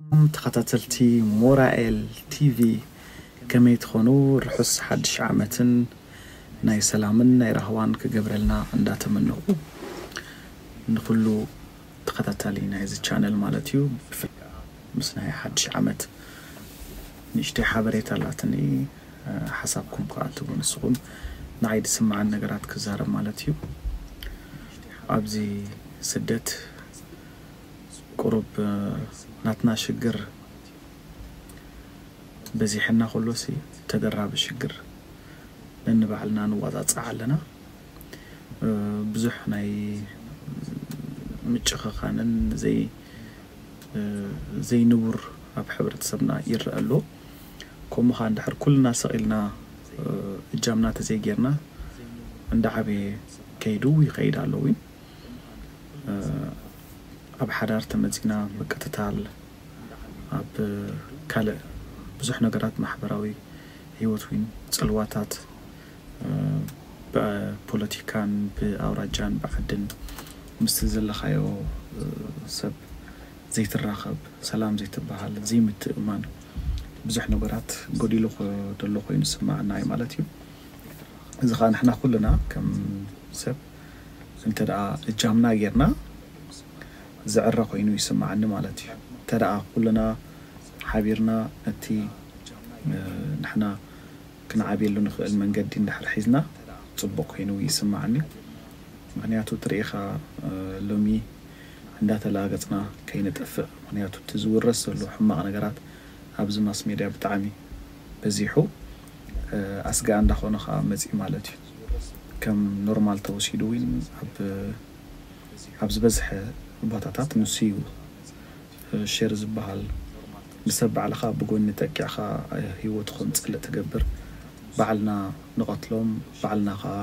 ተኸታተልቲ ሞራኤል ቲቪ ከመይ ትኾኑ? ርሑስ ሓድሽ ዓመትን ናይ ሰላምን ናይ ራህዋን ክገብረልና እንዳተመነኹ፣ ንኹሉ ተኸታታሊ ናይዚ ቻነል ማለት እዩ፣ ብፍላይ ምስ ናይ ሓድሽ ዓመት ንእሽተይ ሓበሬታ ኣላትኒ፣ ሓሳብኩም ከኣ ትቡ ንስኹም ንዓይ ዝስምዓን ነገራት ክዛረብ ማለት እዩ። ኣብዚ ስደት ቁሩብ ናትና ሽግር በዚሕና ከሎሲ ተደራቢ ሽግር ነንባዕልና ንዋጻጻዕ ኣለና። ብዙሕ ናይ ምጭኸኻንን ዘይ ዘይንቡር ኣብ ሕብረተሰብና ይረአ ኣሎ። ከምኡ ኸኣ እንድሕር ኩልና ሰቒልና እጃምና ተዘይጌርና እንዳዓበየ ከይዱ ይኸይድ ኣሎ እውን ኣብ ሓዳር ተመጺና ምቅትታል፣ ኣብ ካልእ ብዙሕ ነገራት ማሕበራዊ ህይወት እውን ጽልዋታት ብፖለቲካን ብኣውራጃን ብዓድን ምስቲ ዘለኻዮ ሰብ ዘይትራኸብ፣ ሰላም ዘይትበሃል፣ ዘይምትእማን፣ ብዙሕ ነገራት ጎዲሉ ዘሎ ኮይኑ ዝስምዓና እዩ ማለት እዩ። እዚ ኸዓ ንሕና ኩልና ከም ሰብ እንተ ደኣ እጃምና ጌርና ዝዕረ ኮይኑ ይስምዓኒ ማለት እዩ። እንተ ደኣ ኩልና ሓቢርና ነቲ ንሕና ክንዓብየሉ ንኽእል መንገዲ እንድሕር ሒዝና ጽቡቕ ኮይኑ ይስምዓኒ። ምኽንያቱ ትርኢኻ ሎሚ እንዳተላገጽና ከይንጠፍእ፣ ምኽንያቱ እቲ ዝውረስ ዘሎ ሕማቕ ነገራት ኣብዚ ማስ ሜድያ ብጣዕሚ በዚሑ ኣስጋእ እንዳኾነ ኸዓ መጺኡ ማለት እዩ። ከም ኖርማል ተወሲዱ እውን ኣብ ኣብ ዝበዝሐ ቦታታት ንሱ እዩ ሼር ዝበሃል። ንሰብ ባዕልኻ ብጎኒ ጠቂዕኻ ህይወቱ ከም ጸልእ ትገብር። ባዕልና ንቐትሎም፣ ባዕልና ኸዓ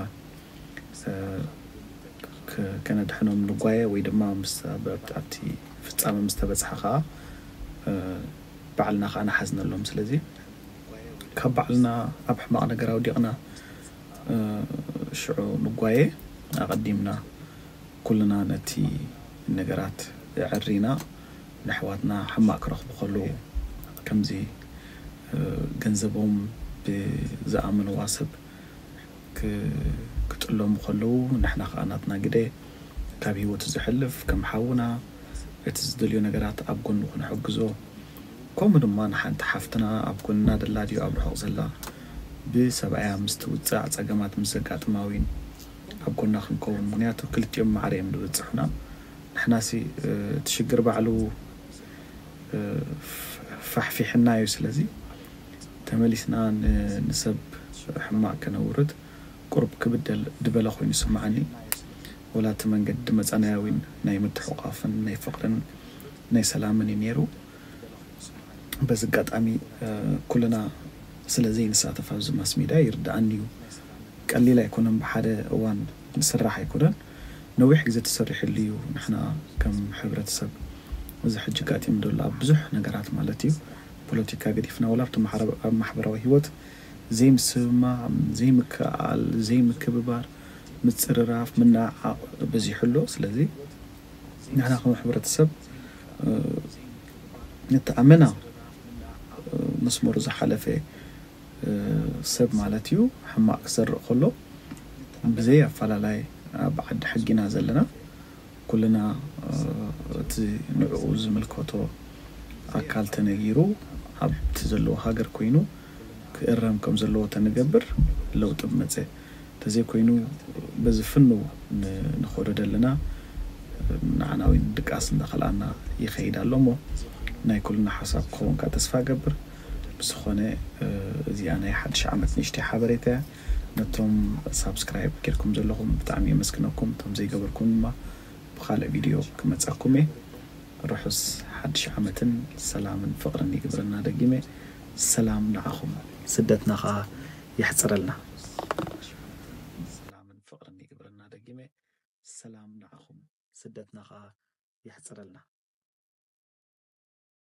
ከነድሕኖም ንጓየ ወይ ድማ ኣብቲ ፍጻመ ምስ ተበጽሐ ኸዓ ባዕልና ኸዓ ንሓዝነሎም። ስለዚ ካብ ባዕልና ኣብ ሕማቕ ነገር ኣውዲቕና ሽዑ ንጓየ ኣቐዲምና ኩልና ነቲ ነገራት ኣዕሪና ንኣሕዋትና ሕማቕ ክረኽቡ ከለዉ ከምዚ ገንዘቦም ብዝኣመንዋ ሰብ ክጥለሙ ከለዉ ንሕና ከዓ ናትና ግደ ካብ ህይወቱ ዘሕልፍ ከም ሓውና እቲ ዝደልዮ ነገራት ኣብ ጎኑ ክንሕግዞ ከምኡ ድማ ንሓንቲ ሓፍትና ኣብ ጎንና ደላ ድዩ ኣብ ርሑቕ ዘላ ብሰብኣያ ምስ ትውፃዕ ፀገማት ምስ ዘጋጥማ እውን ኣብ ጎና ክንከውን ምክንያቱ ክልቲኦም ማዕረ እዮም ዝበፅሑና ንሕናሲ እቲ ሽግር ባዕሉ ፋሕፊሕና እዩ ስለዚ ተመሊስና ንሰብ ሕማቕ ከነውርድ ቁሩብ ክብደል ድበለ ኮይኑ ይስምዓኒ ወላ እቲ መንገዲ መፃናያ እውን ናይ ምትሕቑቓፍን ናይ ፍቕርን ናይ ሰላምን እዩ ነይሩ በዚ ኣጋጣሚ ኩልና ስለ ዘይንሳተፍ ኣብዚ ማስ ሜድያ ይርድኣኒ እዩ ቀሊል ኣይኮነን ብሓደ እዋን ዝስራሕ ኣይኮነን ነዊሕ ግዜ ተሰሪሕሉ እዩ ንሕና ከም ሕብረተሰብ እዚ ሕጂ ኣጋጢሙ ዘሎ ኣብ ብዙሕ ነገራት ማለት እዩ ፖለቲካ ገዲፍና ወላ ኣብቲ ኣብ ማሕበራዊ ህይወት ዘይምስምማዕ ዘይምክእኣል ዘይምክብባር ምፅርራፍ ምንዕዓቕ በዚሑ ኣሎ ስለዚ ንሕና ከም ሕብረተሰብ ነቲ ኣመና መስመሩ ዝሓለፈ ሰብ ማለት እዩ ሕማቕ ክሰርእ ከሎ ብዘይ ኣፈላላይ ኣብ ዓዲ ሕጊና ዘለና ኩልና እቲ ንዕኡ ዝምልከቶ ኣካል ተነጊሩ ኣብቲ ዘለዎ ሃገር ኮይኑ ክእረም ከም ዘለዎ ተንገብር ለውጢ ብመፀ ተዘይኮይኑ በዚ ፍንው ንኸዶ ደለና ንዓና እውን ድቃስ እንዳኸልኣና ይኸይድ ኣሎ እሞ ናይ ኩልና ሓሳብ ክኸውን ከዓ ተስፋ ገብር ብዝኾነ እዚኣ ናይ ሓድሽ ዓመት ንእሽተይ ሓበሬታ እያ ነቶም ሳብስክራይብ ጌርኩም ዘለኹም ብጣዕሚ የመስግነኩም እቶም ዘይገበርኩም ድማ ብኻልእ ቪድዮ ክመፀኩም እየ ርሑስ ሓድሽ ዓመትን ሰላምን ፍቕርን ይግብረና ደጊመ ሰላም ንዓኹም ስደትና ኸዓ የሕፅረልና ሰላምን ፍቕርን ይግብረና ደጊመ ሰላም ንዓኹም ስደትና ኸዓ የሕፅረልና